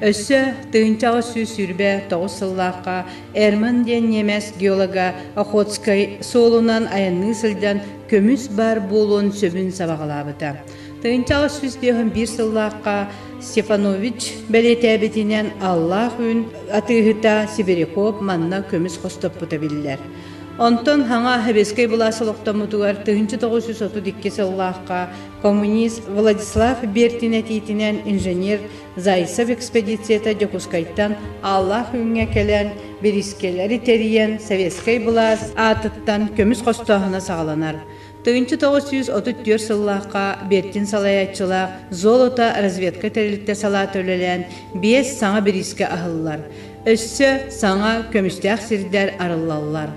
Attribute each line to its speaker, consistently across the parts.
Speaker 1: Өссө 1829 сыллаахха Эрман диэн ньиэмэс геолога Охотскай суолунан айанныы сылдьан көмүс баар буолуон сөбүн сабаҕалаабыта. 1851 сыллаахха Стефанович бэлиэтээбитинэн Аллаах Үүн атыыһыта Сибиряков манна көмүс хостоппута биллэр. Онтон хаҥа Сэбиэскэй былаас олохтоммутугар 1932 сыллаахха коммунист Владислав Бертин этиитинэн инженер Зайцев экспедицията Дьокуускайтан Ааллаах Үүҥҥэ кэлэн бириискэлэри тэрийэн советскай былаас аатыттан көмүс хостооһуна саҕаланар. 1934 сыллаахха Бертин салайааччылаах Золото разведка тэрилтэ салаата үлэлээн биэс саҥа бириискэ аһыллар. Өссө саҥа көмүстээх сирдэр арыллаллар.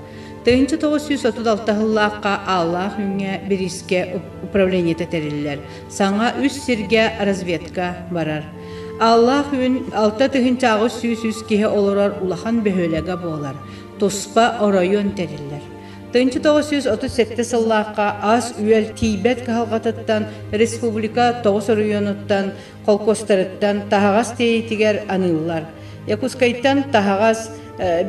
Speaker 1: 1936 сыллаахха Ааллаах Үүҥҥэ бириискэ управлениета тэриллэр. Саҥа үс сиргэ разведка барар. Ааллаах Үүн 6803 киһи олорор улахан бөһүөлэгэ буолар. Туспа оройуон тэриллэр. 1937 сыллаахха ас-үөл тиийбэт кыһалҕатыттан республика тоҕус оройуонуттан холкуостарыттан таһаҕас тиэйиитигэр аныыллар. Якутскайтан таһаҕас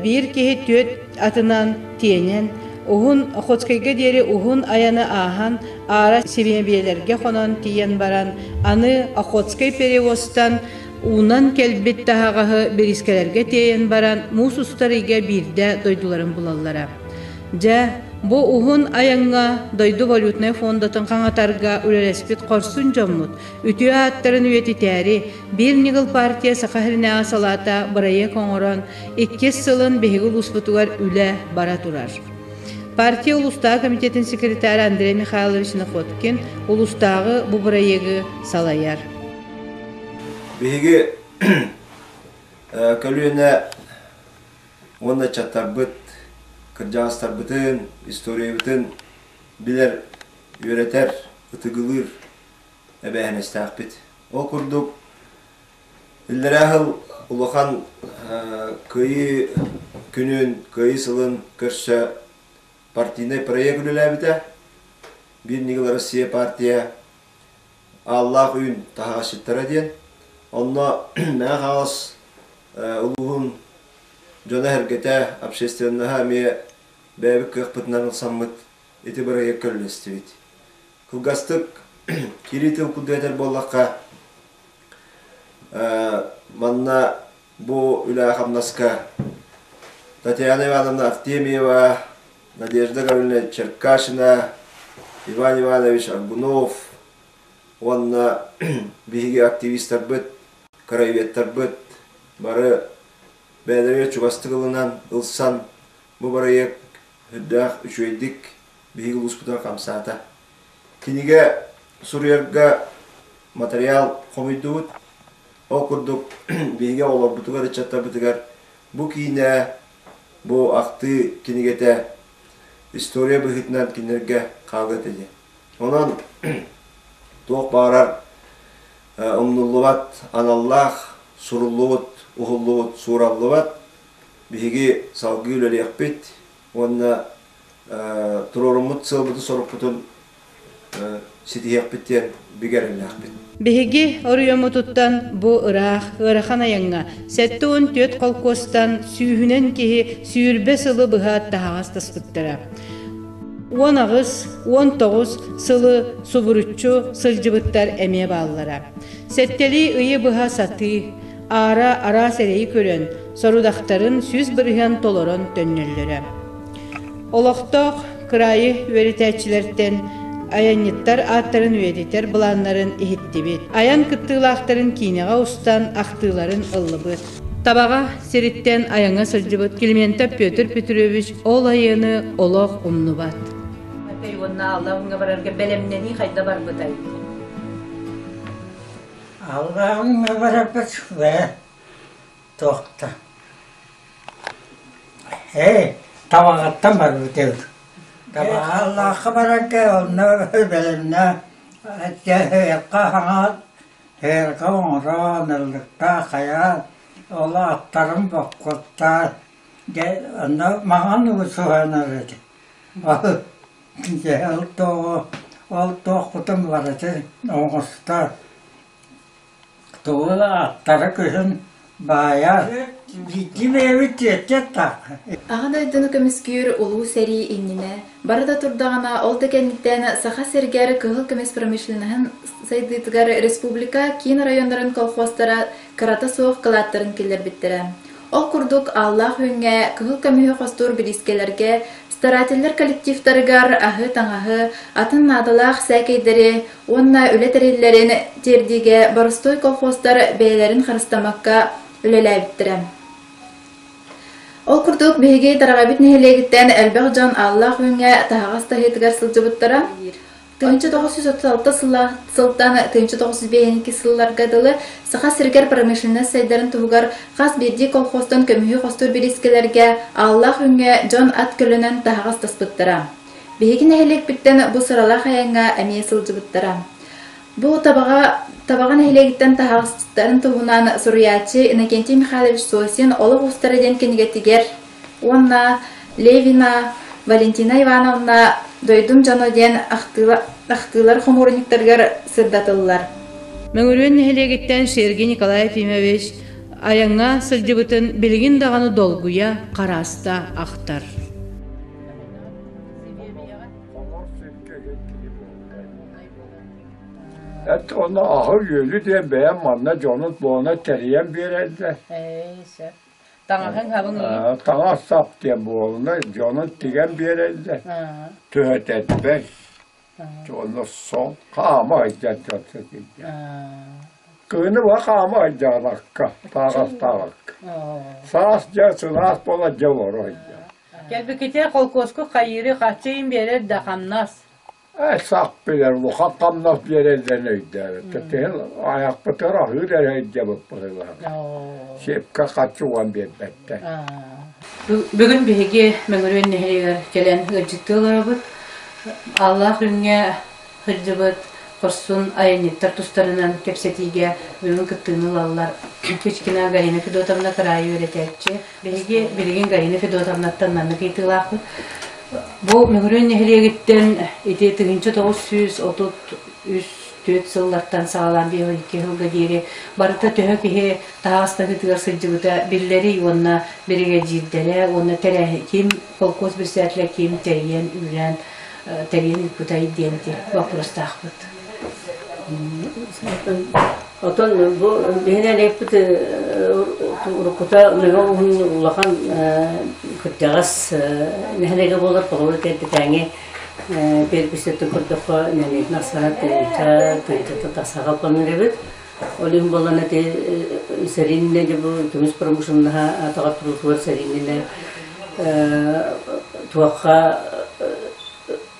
Speaker 1: биир киһи түөрт атынан тиэнэн, уһун Охотскайга диэри уһун айаны ааһан, аара сибиэбийэлэргэ хонон тиийэн баран, аны Охотскай перевозтан уунан кэлбит таһаҕаһы бириискэлэргэ тиэйэн баран, муус устар ыйга биирдэ дойдуларын булаллара. Дьэ, бу уһун айаҥҥа дойду валютнай фондатын хаҥатарга үлэлэспит хорсун дьоммут үтүө ааттарын үйэтитээри Биир ньыгыл партия Саха сиринээҕи салаата бырайыак оҥорон, иккис сылын биһиги улууспутугар үлэ бара турар. Партия улуустааҕы комитетын секретаря Андрей Михайлович Находкин улуустааҕы бу бырайыагы салайар.
Speaker 2: Биһиги көлүөнэ уонна ыччаттарбыт, кырдьаҕастарбытын, историябытын билэр, үөрэтэр, ытыгылыыр эбээһинэстээхпит. Ол курдук, иллэрээ сыл улахан Кыайыы күнүн, Кыайыы сылын көрсө партийнай проект үлэлээбитэ. Биир ньыгыл Россия партия Ааллаах Үүн таһаҕасчыттара диэн. Онно Мэҥэ Хаҥалас улууһун дьоно-сэргэтэ, общественноһа эмиэ бэйэбит кыахпытынан ылсаммыт ити бырайыакка үлэлэстибит. Кылгастык киирии тыл курдук этэр буоллахха, манна бу үлэҕэ-хамнаска Татьяна Ивановна Артемьева, Надежда Гавриловна Черкашина, Иван Иванович Аргунов уонна биһиги активистарбыт, краеведтарбыт бары бэйэлэригэр чугастык ылынан, ылсан бу бырайыак үрдээх үчүгэйдик биһиги улууспутугар хамсаата. Кинигэ суруйарга материал хомуйдубут. Ол курдук биһиги оҕолорбутугар, ыччаттарбытыгар бу киинэ, бу ахтыы кинигэтэ история быһыытынан кинилэргэ хаалыа этэ диэн. Онон туох баҕарар умнуллубат аналлаах, суруллубут, уһуллубут, суураллыбат. Биһиги салгыы үлэлиэхпит уонна туруоруммут сыалбытын-сорукпутун ситиһиэхпит диэн бигэ эрэллээхпит.
Speaker 1: Биһиги оройуоммутуттан бу ыраах, ыарахан айаҥҥа 74 холкуостан сүүһүнэн киһи 20 сылы быһа таһаҕас таспыттара. 18, 19 сылы субуруччу сылдьыбыттар эмиэ бааллара. Сэттэлии ыйы быһа сатыы, аара араас эрэйи көрөн, сорудахтарын 100% толорон төннөллөрө. Олохтоох кыраайы үөрэтээччилэртэн айанньыттар ааттарын үйэтитэр былааннарын иһиттибит. Айан кыттыылаахтарын киинэҕэ устан ахтыыларын ыллыбыт. Табаҕа сириттэн айаҥҥа сылдьыбыт Климентов Петр Петрович ол айаны олох умнубат. Уонна Аллаһыҥҥа барарга бэлэмнэнии хайда барбытай?
Speaker 3: Аллаһыҥҥа барарбыт туохта Ээ, табаҕаттан барбыт эбит. Табаҕалаахха барарга онно бэлэмнэ һыйахха хаҥаат һыйарга оҥорон ыллыктаах хайаан ол аттарын боккуоттаан дьэ онно маҥан сыһыанар этэ. Дьэ ол туоҕу ол туохпутун барытын оҥостон Тугу аттара күһүн Баайа биирдии бэйэбит тиэртиэт-таах.
Speaker 4: Аҕа дойдуну көмүскүүр Улуу сэрии иннинэ, бары да турдаҕына, ол да кэнниттэн Саха сиригэр кыһыл көмүс промышленноһын сайдыытыгар республика киин районнарын колхозтара кырата суох кылааттарын киллэрбиттэрэ. Ол курдук Ааллаах Үүҥҥэ кыһыл көмүһү хостуур бириискэлэргэ, старателлэр коллективтарыгар аһы-таҥаһы, атын наадалаах сээкэйдэри уонна үлэ тэриллэрин тиэрдиигэ боростуой колхозтар бэйэлэрин харыстаммакка үлэлээбиттэрэ. Ол курдук биһиги Тараҕайбыт нэһилиэгиттэн элбэх дьон Ааллаах Үүҥҥэ таһаҕас таһыытыгар сылдьыбыттара. 1936 сылтан 1952 сылларга дылы Саха сиригэр промышленность сайдарын туһугар хас биирдии колхозтан көмүһү хостуур бириискэлэргэ Ааллаах Үүҥҥэ дьон ат көлөнөн таһаҕас таспыттара. Биһиги нэһилиэкпиттэн бу сыралаах айаҥҥа эмиэ сылдьыбыттара. Бу Табаҕа Табаҕа нэһилиэгиттэн таһаҕасчыттарын туһунан суруйааччы Иннокентий Михайлович Сосин «Олох уустара» диэн кинигэтигэр уонна Левина Валентина Ивановна «Дойдум дьоно» диэн ахтыылар хомуурунньуктарыгар сырдатыллар.
Speaker 1: Мөҥүрүөн нэһилиэгиттэн Сергей Николай Ефимович айаҥҥа сылдьыбытын билигин даҕаны долгуйа, харааста ахтар.
Speaker 5: Эт уонна аһы-үөлү диэн бэйэм манна дьону буона тэрийэн биэрэллэр.
Speaker 1: Таҥаһыҥ хабыҥ
Speaker 5: Таҥас-сап диэн буолуна дьону тигэн биэрэллэр. Түһэтэрбэр дьону сон хаама сылдьар дьон сылдьар. Кыһыны быһа хаама сылдьаҕалакка, таҕастаабакка. Саас дьэ сылаас буола дьэ олоро сылдьар.
Speaker 1: Кэлбиккитэ холкуоску хайыыры хаччыйын биэрэр да хамнас.
Speaker 5: Сах билэр улахан хамнас биэрэллэрин өйдөөбөттөр. Тиһин айахпытыгар аһыыр эрэ илдьэбит быһыылаах. Сиэпкэ харчы уган биэрбэттэр.
Speaker 1: Бүгүн биһиги Мөҥүрүөн нэһилиэгэр кэлэн ыалдьыттыы олоробут. Ааллаах Үүҥҥэ сылдьыбыт хорсун айанньыттар тустарынан кэпсэтиигэ бүгүн кыттыыны ылаллар Кычкина Галина Федотовна кыраайы үөрэтээччи. Биһиги билигин Галина Федотовнаттан маннык ыйытыылаахпыт. Бу Мөҥүрүөн нэһилиэгиттэн ити 1933 түөрт сыллартан саҕалаан 52 сылга диэри барыта төһө киһи таһаҕас таһыытыгар сылдьыбыта биллэрий уонна биригэдьиирдэрэ уонна тэрээһин ким холкуос председателэ ким тэрийэн үлээн тэрийэн ыыппытай диэн боппуруостаахпыт.
Speaker 6: Отон бу биһиги нэһилиэкпит уруккута Мэҥэ улууһун улахан кырдьаҕас нэһилиэгэ буолар холобур кэлтитээҥи переписьтэн көрдөххө нэһилиэгин ахсаана тыһыынча тыһыынчаттан тахсаҕа холонор эбит. Ол иһин буолан ити сэрии иннинэ бу көмүс промышленноһа атаҕар туруутугар сэрии иннинэ туохха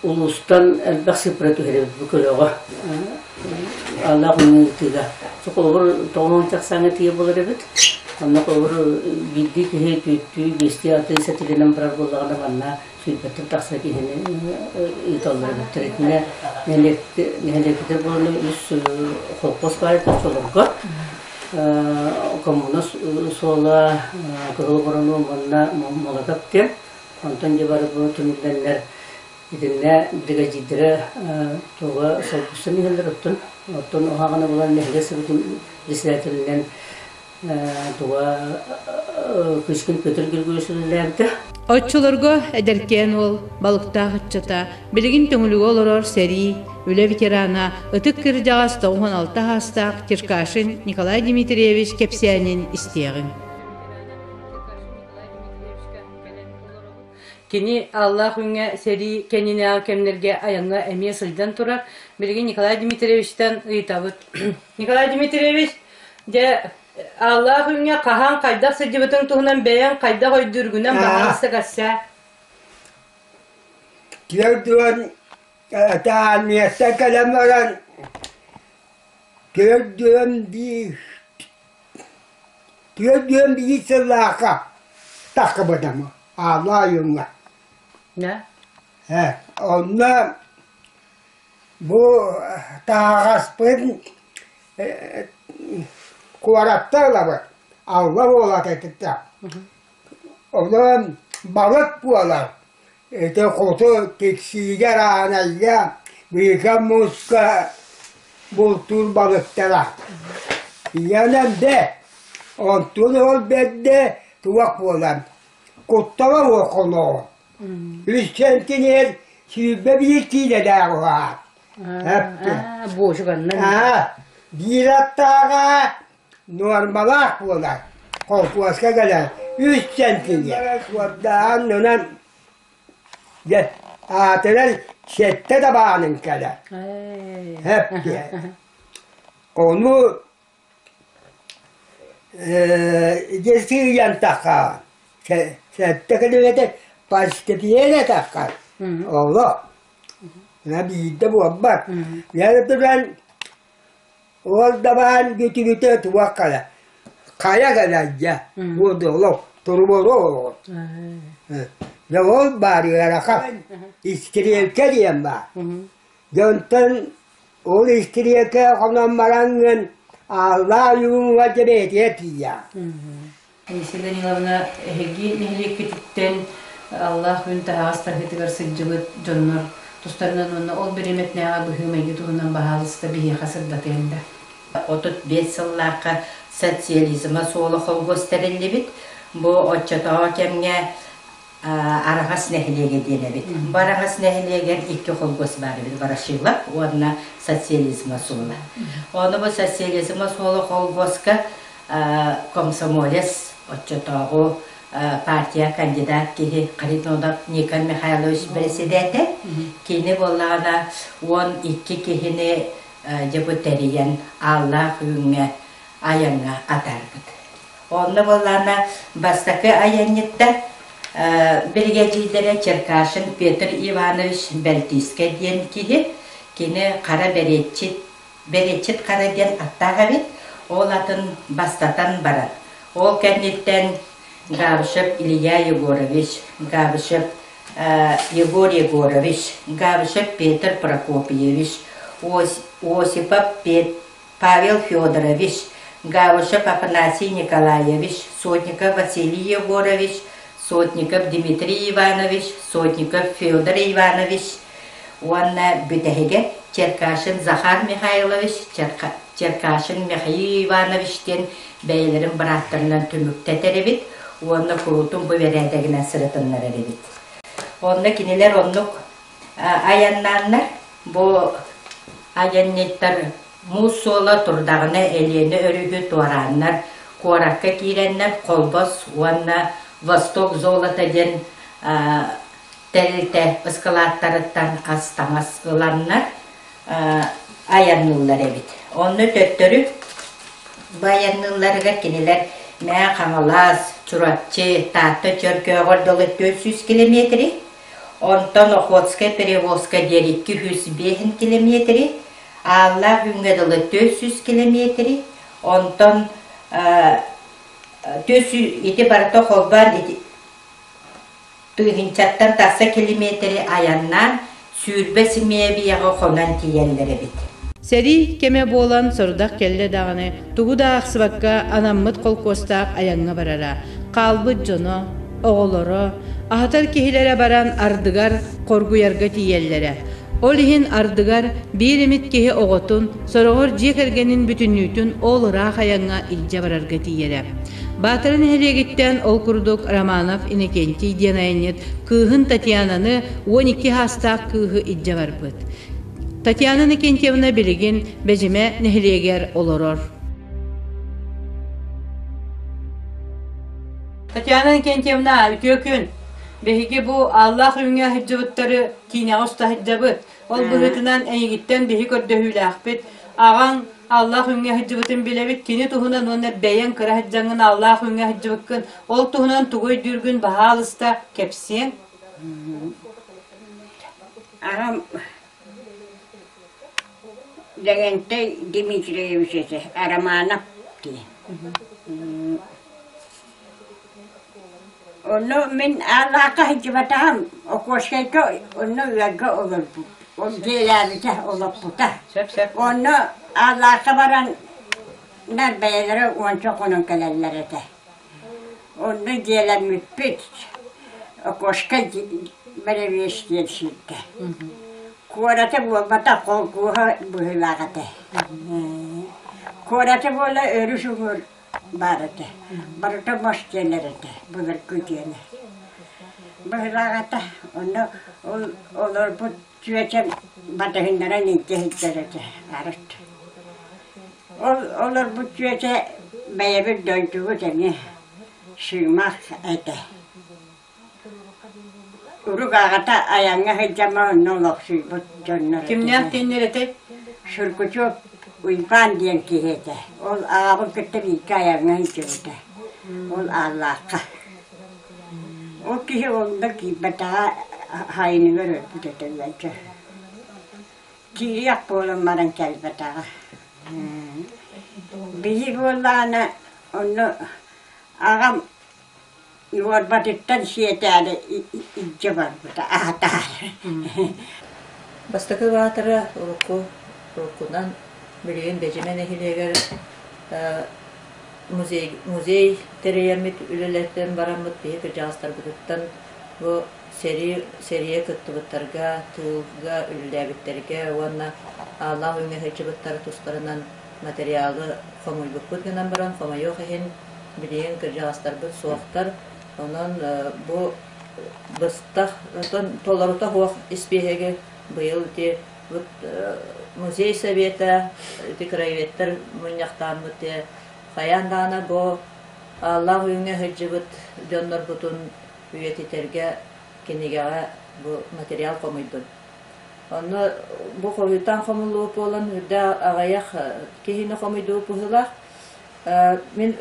Speaker 6: улуустан элбэх сыыппара түһэрэбит бу көлөҕө Аллаах ыытыыга. Холобур, тоҕус тахсааҥҥа тиийэ буолар эбит. Онно холобур биирдии киһи түөртүү, биэстии аты сэтилинэн барар буоллаҕына манна сүүрбэттэн тахса киһини ыыталлар эбиттэр. Итиннэ нэһилиэкпитигэр буолан үс холкуос баар этэ оччолорго. Коммуна суола, Кыһыл Борону уонна Молотов диэн. Онтон дьэ бары бу түмүллэннэр Итиннэ биригэдьиирдэрэ туга солбуйсан иһэллэр оттон оттон уһаҕана булан нэһилиэк советын председателинэн туга Кычкин Петр Григорьевич үлэлээбитэ.
Speaker 1: Оччолорго эдэркээн уол балыктаах ыччата билигин Төҥүлүгэ олорор сэрии, үлэ ветерана, ытык кырдьаҕас 96 саастаах Черкашин Николай Дмитриевич кэпсээнин истиэҕиҥ. Кини Аллаах Үҥҥэ сэрии кэннинээҕи кэмнэргэ айаҥҥа эмиэ сылдьан турар. Билигин Николай Дмитриевичтэн ыйытабыт. Николай Дмитриевич, дьэ, Аллаах Үҥҥэ хаһан хайдах сылдьыбытыҥ туһунан бэйэҥ хайдах өйдүүргүнэн баһаалыста кэпсээ.
Speaker 3: Түөрт армияттан кэлэн баран 41 сыллаахха таххыбытым Ааллаах Онно бу таһаҕаспын куораттан ылабыт, алла буолар этэ. Онон балык буолар. Ити хоту Тиксиигэ, Раанайга, Быыка мууска бултуур балыктара. Ийэнэн бэрт. Онтун ол бэрдэ туох буолан, куттала суох хоноо. Үс сэнтиниэр 21 киилэлээх уһаат.
Speaker 1: Буочуканнан.
Speaker 3: Биир аттааҕа нуормалаах буолар. Холкуоска кэлэн үс сэнтиниэр. Суордаан нынан дьэ аатырар сэттэ табаанын кэлэр. Эппиэ. Ону дьэ сыыйан тахха сэттэ километр постепенно таххар олох биирдэ буолбат я туран ол дабаан бүтүбүтэ туох кэлэ хайа кэлэр дьэ олох турубору олоҕун дьэ ол баар ыарахан истириэлкэ диэн баар дьэ онтон Ол истириэкэ хонон бараҥҥын Ааллаах Ойуунугар дьэ бэйэтигэр тиийэҕин.
Speaker 1: Таисия Даниловна, эһиги нэһилиэккититтэн Аллаах күн таһаҕас таһыытыгар сылдьыбыт дьоннор тустарынан уонна ол бириэмэтинээҕи быһыы-майгы туһунан баһаалыста биһиэхэ сырдатыаҥ да.
Speaker 7: 35 сыллаахха социализма суола холкуос тэриллибит. Бу оччотооҕу кэмҥэ Араҕас нэһилиэгэ диэн эбит. Бу Араҕас нэһилиэгэр икки холкуос баар эбит, Ворошилов уонна Социализма суола. Ону бу Социализма суола холкуоска комсомолец оччотооҕу партия кандидат киһи Харитонов Никон Михайлович бэрэсэдээтэ. Кини буоллаҕына 12 киһини дьэ бу тэрийэн Ааллаах Үүҥҥэ айаҥҥа атаарбыт. Онно буоллаҕына бастакы айанньыттар биригэдьиирдэрэ Черкашин Петр Иванович Бэлтиискэ диэн киһи, кини хара бэриэтчит, бэриэтчит хара диэн аттаах эбит, ол атын бастатан баран. Ол кэнниттэн Габышев Илья Егорович, Габышев Егор Егорович, Габышев Петр Прокопьевич, Осипов Павел Федорович, Габышев Афанасий Николаевич, Сотников Василий Егорович, Сотников Дмитрий Иванович, Сотников Федор Иванович уонна бүтэһигэ Черкашин Захар Михайлович, Черкашин Михаил Иванович диэн бэйэлэрин бырааттарынан түмүктэтэр эбит уонна куруутун бу бэрээдэгинэн сырытыннарар эбит. Онно кинилэр оннук айаннааннар бу айанньыттар муус суола турдаҕына Элиэнэ өрүһү туорааннар куоракка киирэннэр Холбос уонна Восток золото диэн тэрилтэ ыскылааттарыттан ас-таҥас ыланнар айанныыллар эбит. Онно төттөрү бу айанныылларыгар кинилэр Мээ Хаҥалас, Чурапчы, Таатта Чөркөөҕөр дылы 400 километри, Онтон Охотскай перевозка диэри 205 километри, Ааллаах Үүҥҥэ дылы 400 километри, онтон ити барыта холбоон тыһыынчаттан тахса километри айаннаан 20 симиэбийэҕэ хонон тиийэллэр эбит.
Speaker 1: Сэрии кэмэ буолан сорудах кэллэ даҕаны тугу да аахсыбакка анаммыт холкуостаах айаҥҥа барара. Хаалбыт дьоно, оҕолоро, аһатар киһилэрэ баран ардыгар хоргуйарга тиийэллэрэ. Ол иһин ардыгар биир эмит киһи оҕотун, сороҕор дьиэ кэргэнин бүтүннүүтүн ол ыраах айаҥҥа илдьэ барарга тиийэрэ. Баатара нэһилиэгиттэн ол курдук Романов Иннокентий диэн айанньыт кыыһын Татьянаны 12 саастаах кыыһы илдьэ барбыт. Татьяна Иннокентьевна билигин Бэдьимэ нэһилиэгэр олорор. Татьяна Иннокентьевна, үтүө күн! Биһиги бу Ааллаах Үүҥҥэ сылдьыбыттары киинэҕэ уста сылдьабыт. Ол быһыытынан эйигиттэн биһи көрдөһүүлээхпит. Аҕаҥ Ааллаах Үүҥҥэ сылдьыбытын билэбит. Кини туһунан уонна бэйэҥ кыра сылдьаҥҥын Ааллаах Үүҥҥэ сылдьыбыккын, ол туһунан тугу өйдүүргүн баһаалыста кэпсиэҥ.
Speaker 8: Аҕам Лэгэнтэй Дмитриевич этэ, Романов диэн. Онно мин аалаахха сылдьыбатаҕым, Окуоскайга онно ыалга олорбут, ол дьиэлээбитэ, олоппута.
Speaker 1: Сөп-сөп.
Speaker 8: Онно аалаахха баран нар бэйэлэрэ уонча хонон кэлэллэр этэ. Онно дьиэлэммиппит, окошко бэрэбиэс диэн сиргэ. Куората буолбатах, холкуоһа быһыылаах этэ. Куората буола өрүс уҥуор баар этэ. Барыта мас дьиэлэр этэ, былыргы дьиэлэр. Быһылаах этэ, онно ол олорбут чүөчэм батыһыннаран илдьэ сылдьар этэ арыт. Ол олорбут чүөчэ бэйэбит дойдубут эмиэ Сыымах этэ. Урук аҕата айаҥҥа сылдьаммын онно олохсуйбут дьоннор
Speaker 1: Кимнээх
Speaker 8: этилэр.
Speaker 1: диэннэр этэй?
Speaker 8: Сургучуоп Уйбаан диэн киһи этэ. Ол аҕабын кытта бииргэ айаҥҥа сылдьыбыта. Ол Ааллаахха. Ол киһи онно киирбэтэҕэ хайыныгар өлбүт этэ ыалдьа. Киириэх буолан баран кэлбэтэҕэ. Биһиги буоллаҕына онно аҕам Уорбатыттан сиэтээри илдьэ барбыта аатаары.
Speaker 9: Бастакы баатара урукку уруккунан билигин Бэдьимэ нэһилиэгэр музей, музей тэрийэммит үлэлэртэн бараммыт биһи кырдьаҕастарбытыттан бу сэрии сэриигэ кыттыбыттарга, тыылга үлэлээбиттэргэ уонна ааллаах үүҥҥэ сылдьыбыттар тустарынан материалы хомуйбуппут гынан баран, хомойуох иһин, билигин кырдьаҕастарбыт суохтар. Онон бу быстах толорута суох испииһэги быйыл ити музей совета, ити краеведтар мунньахтааммыт хайаан даҕаны бу Ааллаах Үүҥҥэ сылдьыбыт дьоннорбутун үйэтитэргэ кинигэҕэ бу материал хомуйдум. Онно бу хойутаан хомуллубут буолан үрдээх аҕыйах киһини хомуйдубут быһыылаах. Мин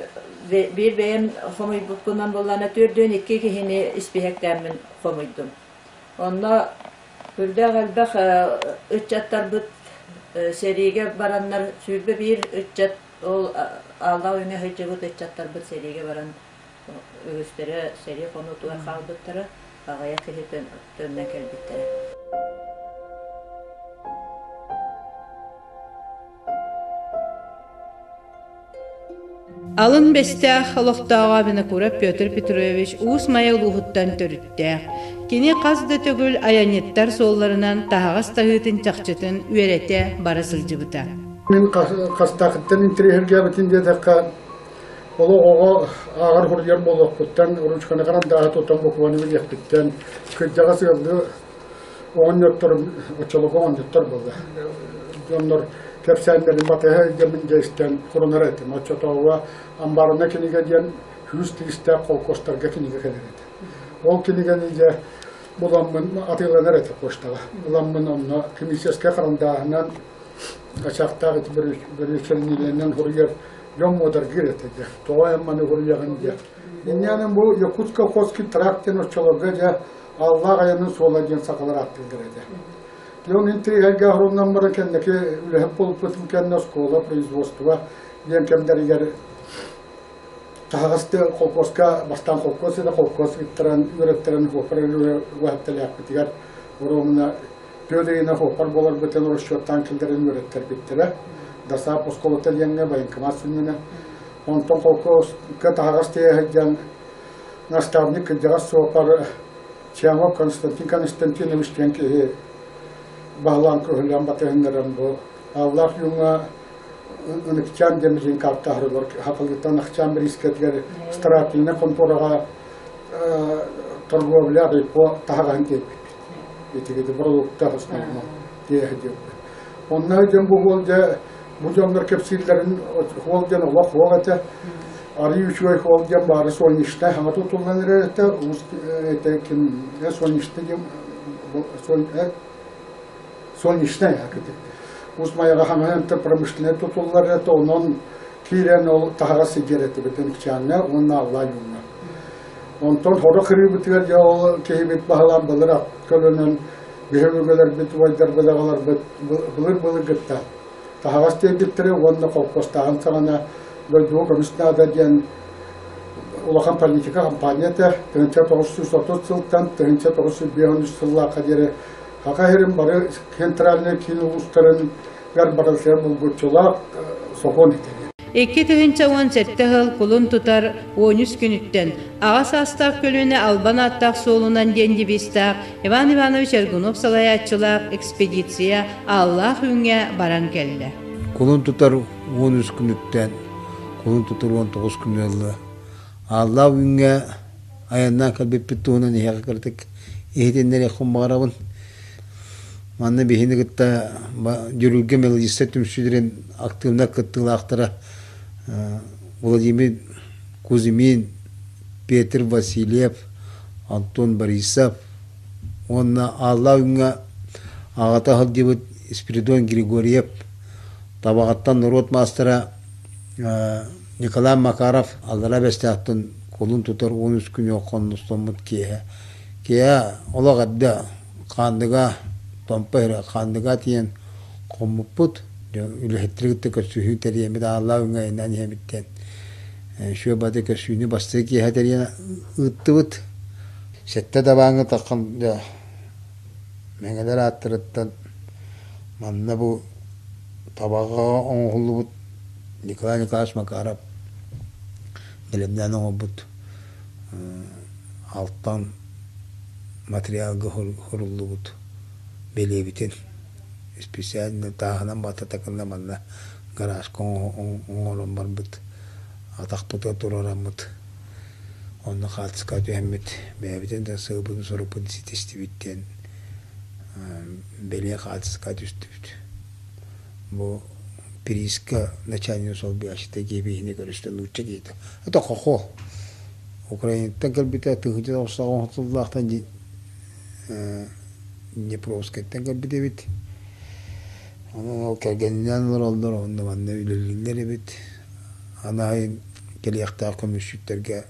Speaker 9: биир бэйэм хомуйбуппунан буоллаҕына 42 киһини испииһэктээммин хомуйдум. Онно үрдээх элбэх ыччаттарбыт сэриигэ бараннар 21 ыччат ол Ааллаах Үүҥҥэ сылдьыбыт ыччаттарбыт сэриигэ баран үгүстэрэ сэрии хонуутугар хаалбыттара, аҕыйах киһи төннөн кэлбиттэрэ.
Speaker 1: Алын Бэстээх олохтооҕо Винокуров Петр Петрович Уус Майа улууһуттан төрүттээх. Кини хас да төгүл айанньыттар суолларынан таһаҕас таһыытын чахчытын үөрэтэ бара сылдьыбыта.
Speaker 10: Мин хастаахыттан интэриэһиргээбитим диэтэххэ, Олох оҕо ааҕар суруйар буолуохпуттан, ручканы харандааһы тутан букваны билиэхпиттэн, кырдьаҕас ыаллыы оҕонньотторум, оччолорго оҕонньоттор буолла, дьоннор кэпсээннэрин батыһа илдьэммин дьэ истэн хурунар этим. Оччотооҕуга амбаарына кинигэ диэн күүс тиистээх холкуостарга кинигэ кэлэр этэ. Ол кинигэни дьэ буламмын атыыланар этэ почтаҕа. Ыламмын онно химическэй харандааһынан ачаахтаах ити бөрүөчэрниилэнэн суруйар дьон муодаргыыр этэ дьэ. Тоҕо эн маны суруйаҕын дьэ. Инньээнэн бу Якутско-Охотский тракт диэн оччолорго дьэ Ааллаах айанын суола диэн сахалар ааттыыллар этэ. Дьэ ол интриһэргэ оһорунан баран кэнники үлэһит буолбутум кэннэ оскуола производство диэн кэмнэригэр таһаҕасты холкуоска бастаан холкуос этэ холкуос ыттаран үөрэттэрэн хуоппар үөрэттэлээхпитигэр оруобуна Түөрт ыйынан суоппар буоларбытын расчеттаан киллэрэн үөрэттэрбиттэрэ. ДОСААФ оскуолата диэҥҥэ военкомат сүнньүнэ. Онтон холкуоска таһаҕас тиэйэ сылдьан наставник кырдьаҕас суоппар Чамов Константин Константинович диэн киһи баһылаан көһүлээн батыһыннаран бу Ааллаах Юҥҥа Ыныкчаан диэн билигин картаһарыгар Хатылыттан Ахчаан бириискэтигэр старательнай хонтуораҕа торговля репо таһаҕаһын тиэйбиппит. Итигити продукта основном тиэһэ диэбит. Онно дьон бу уол дьэ бу дьоннор кэпсииллэрин уол диэн олох суох этэ. Арыы үчүгэй уол диэн баары солнечнай хаҥа тутуллан эрэр этэ. Уус этэ ким солнечный диэн солнечный акыты. Уус Майаҕа хаҥа промышленнай тутуллар этэ, онон киирэн ол таһаҕас сидьэр этибит Ыныкчааҥҥа уонна Аллаа Юҥҥа. Онтон хоро кырыыбытыгар дьэ ол киһибит баһылаан былыр ат көлөнөн биһи өбүгэлэрбит, убайдарбыт, аҕаларбыт былыр-былыргыттан таһаҕас тиэйбиттэрэ уонна холкуостааһын саҕана дойдуга көмүс наада диэн улахан политика компания этэ. 1930 сылтан 1953 сыллаахха диэри Саха сирин бары центральнай киин улуустарын барытыгар булгуччулаах сокуон этэ.
Speaker 1: 2017 сыл кулун тутар 13 күнүттэн аҕа саастаах көлүөнэ албан ааттаах суолунан диэн девизтаах Иван Иванович Аргунов салайааччылаах экспедиция Ааллаах Үүҥҥэ баран кэллэ.
Speaker 11: Кулун тутар 13 күнүттэн Кулун тутар 19 күн ыалла. Ааллаах Үүҥҥэ айаннаан кэлбиппит туһунан эһиэхэ кыратык иһитиннэриэхпин баҕарабын. Манна биһини кытта Дьүрүлгэ мелодистар түмсүүлэрин актыыбынай кыттыылаахтара Владимир Кузьмин, Петр Васильев, Антон Борисов уонна Ааллаах Үүҥҥэ аҕата сылдьыбыт Спиридон Григорьев Табаҕаттан норуот маастара Николай Макаров Аллараа Бэстээхтэн кулун тутар 13 күнүгэр хонностоммут киэһэ. Киэһэ олох эрдэ Хаандыга, Томпо иһирэ Хаандыга тиийэн хоммуппут. Үлэһиттэри кытта көрсүһүү тэрийэммит Ааллаах Үҥэ айаннаан иһэбит диэн Сүөбаты көрсүүнү бастакы киэһэ тэрийэн ыыттыбыт. Сэттэ дабааҥҥа таххан дьэ Мэҥэлэр ааттарыттан манна бу табаҕа оҥоһуллубут Николай Николаевич Макаров бэлэмнээн оҥорбут алтан материалга суруллубут бэлиэбитин специально тааһынан баттатакынна манна гаражка оҥорон барбыт атахпытыгар туруораммыт онно хаартыскаҕа түһэммит бэйэбитин да сыалбытын-сорукпутун ситистибит диэн бэлиэ хаартыскаҕа түстүбүт. Бу прииска начальник солбуйааччыта киһи көрүстэ нуучча киһитэ. Это хохол. Украинаттан кэлбитэ тыһыынча тоҕус сыллаахтан Днепровскайтан кэлбит эбит. Онон ол кэргэнинээн олороллор, онно манна үлэлииллэр эбит. Аны кэлиэхтээх көмүсчүттэргэ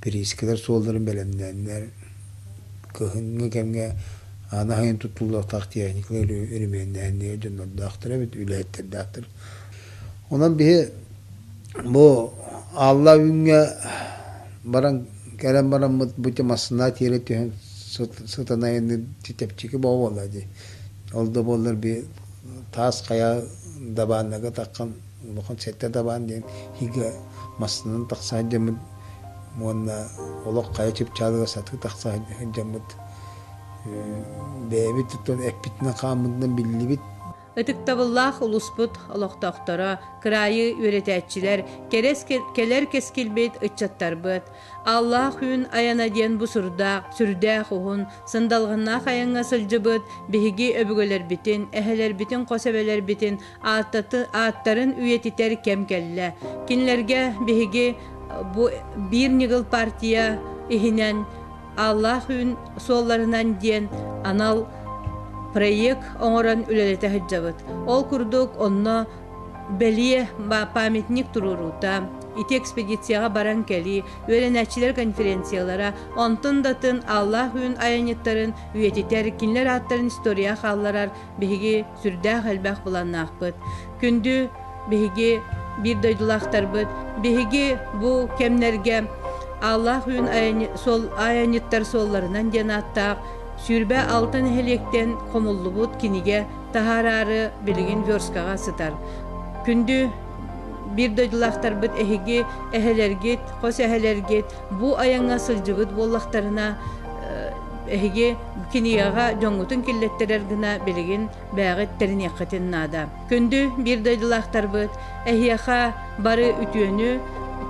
Speaker 11: приискэлэр суолларын бэлэмнээннэр, кыһыҥҥы кэмҥэ аны аһайын туттуллуохтаах техникалар өрөмүөннэһиннэр дьоннордоохтор эбит, үлэһиттэрдээхтэр. Онон биһи бу Аалла Үүҥҥэ баран кэлэн бараммыт бу массыына тиэрэ түһэн сытан айанныыр чэпчэки буолла дии. Ол да буоллар би таас хайа дабааннага таххан улахан сэттэ дабаан диэн иһигэ массыынан тахса сылдьаммыт уонна олох хайа чыпчаалыгар сатыы тахса сылдьаммыт бэйэбит туттан эппитинэн хааммытынан биллибит.
Speaker 1: Ытыктабыллаах улууспут олохтоохторо, кыраайы үөрэтээччилэр, кэрэс кэлэр кэскилбит ыччаттарбыт, Аллаах Үүн айана диэн бу сурдаах, сүрдээх уһун, сындалҕаннаах айаҥҥа сылдьыбыт биһиги өбүгэлэрбитин, эһэлэрбитин, хос эбэлэрбитин ааттарын үйэтитэр кэм кэллэ. Кинилэргэ биһиги бу биир ньыгыл партия иһинэн Аллаах Үүн суолларынан диэн анал проект оҥорон үлэлэтэ сылдьабыт. Ол курдук онно бэлиэ памятник туруоруута, ити экспедицияҕа баран кэлии, үөрэнээччилэр конференциялара, онтон да атын Аллаах Үүн айанньыттарын үйэтитэр, кинилэр ааттарын история хаалларар биһиги сүрдээх элбэх былааннаахпыт. Күндү биһиги биир дойдулаахтарбыт, биһиги бу кэмнэргэ Аллаах Үүн айанньыттар суолларынан диэн ааттаах 26 нэһилиэктэн хомуллубут кинигэ таһаараары билигин верскаҕа сытар. Күндү биир дойдулаахтарбыт эһиги эһэлэргит, хос эһэлэргит бу айаҥҥа сылдьыбыт буоллахтарына эһиги кинигэҕэ дьоҥҥутун киллэттэрэр гына билигин бэйэҕит тэриниэххитин наада. Күндү биир дойдулаахтарбыт, эһиэхэ бары үтүөнү,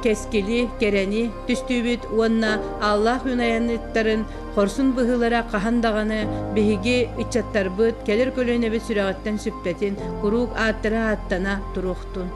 Speaker 1: кэскили, кэрэни түстүүбүт уонна Аллаах үүн хорсун быһыылара хаһан даҕаны биһиги ыччаттарбыт, кэлэр көлүөнэбит сүрэҕиттэн сүппэтин, куруук ааттара ааттана туруохтун.